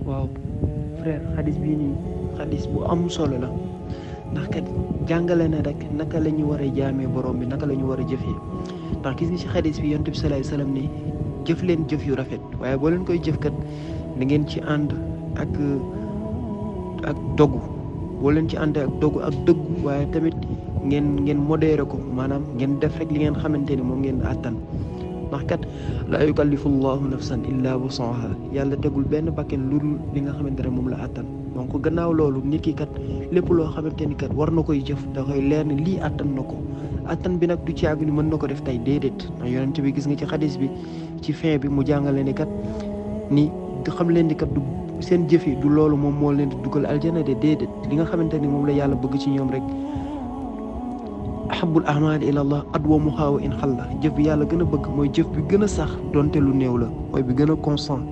waaw frère xadis bii nii xadis bu am solo la ndax kat jàngale na rek naka la ñu war a jaamee borom bi naka la ñu war a jëfee ndax gis nga ci xadis bi yonent bi salaay salaam ni jëf leen jëf yu rafet waaye boo leen koy jëf kat da ngeen ci ànd ak dogu boo leen ci ànd ak dogu ak dëggu waaye tamit ngeen modéré ko maanaam ngeen def rek li ngeen xamante ni moom ngeen àttan ndax kat laa yukallifu llahu nafsan illa wusaha yàlla tegul benn bakken lu dul li nga xamante ne moom la àttan donc gannaaw loolu nit ki kat lépp loo xamante ni kat war na koy jëf da koy leer ni lii àttan na ko àttan bi nag du caagu ni mën na ko def tey déedéet ndax yonent bi gis nga ci xadis bi ci fin bi mu jàngale ni kat ni xam leen ni kat du seen jëf yi du loolu moom moo leen di dugal aljana de déedéet li nga xamante ni moom la yàlla bëgg ci ñoom rek ahabul ahmali ila allah adwamuha wa in xalla jëf bi yàlla gën a bëgg mooy jëf bi gën a sax donte lu néew la mooy bi gën a constant